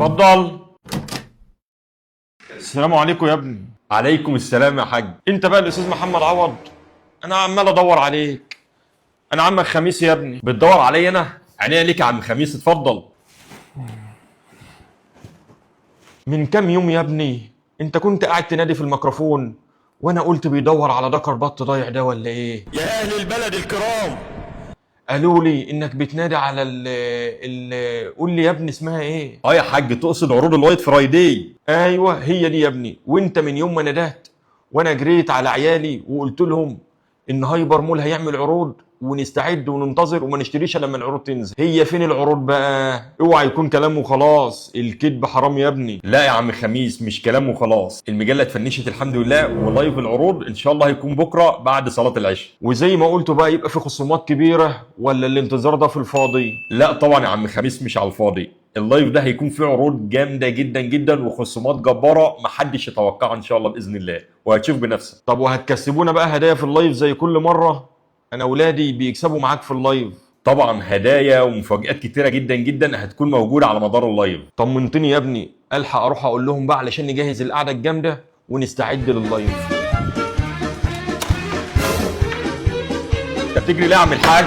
اتفضل. السلام عليكم يا ابني. عليكم السلام يا حاج. انت بقى الاستاذ محمد عوض؟ انا عمال ادور عليك. انا عمك خميس يا ابني. بتدور عليا انا؟ عينيا ليك يا عم خميس، اتفضل. من كام يوم يا ابني انت كنت قاعد تنادي في الميكروفون، وانا قلت بيدور على دكر بط ضايع ده ولا ايه؟ يا أهل البلد الكرام، قالوا لي انك بتنادي على ال ال قول لي يا ابني اسمها ايه؟ اه يا حاج، تقصد عروض ال White Friday؟ ايوه هي دي يا ابني. وانت من يوم ما ندهت وانا جريت على عيالي وقلت لهم ان هايبر مول هيعمل عروض ونستعد وننتظر وما نشتريش إلا لما العروض تنزل. هي فين العروض بقى؟ اوعى يكون كلام وخلاص، الكذب حرام يا ابني. لا يا عم خميس، مش كلام وخلاص، المجلة اتفنشت الحمد لله، و live العروض ان شاء الله هيكون بكره بعد صلاة العشاء. وزي ما قلت بقى، يبقى في خصومات كبيرة ولا الانتظار ده في الفاضي؟ لا طبعا يا عم خميس، مش على الفاضي. ال live ده هيكون فيه عروض جامدة جدا جدا وخصومات جبارة محدش يتوقعها ان شاء الله باذن الله، وهتشوف بنفسك. طب وهتكسبونا بقى هدايا في ال live زي كل مرة؟ انا اولادي بيكسبوا معاك في ال live. طبعا هدايا ومفاجآت كتيرة جدا جدا هتكون موجودة على مدار ال live. طمنتني يا ابني، الحق اروح اقول لهم بقى علشان نجهز القعدة الجامدة ونستعد لل live. انت بتجري ليه يا عم الحاج؟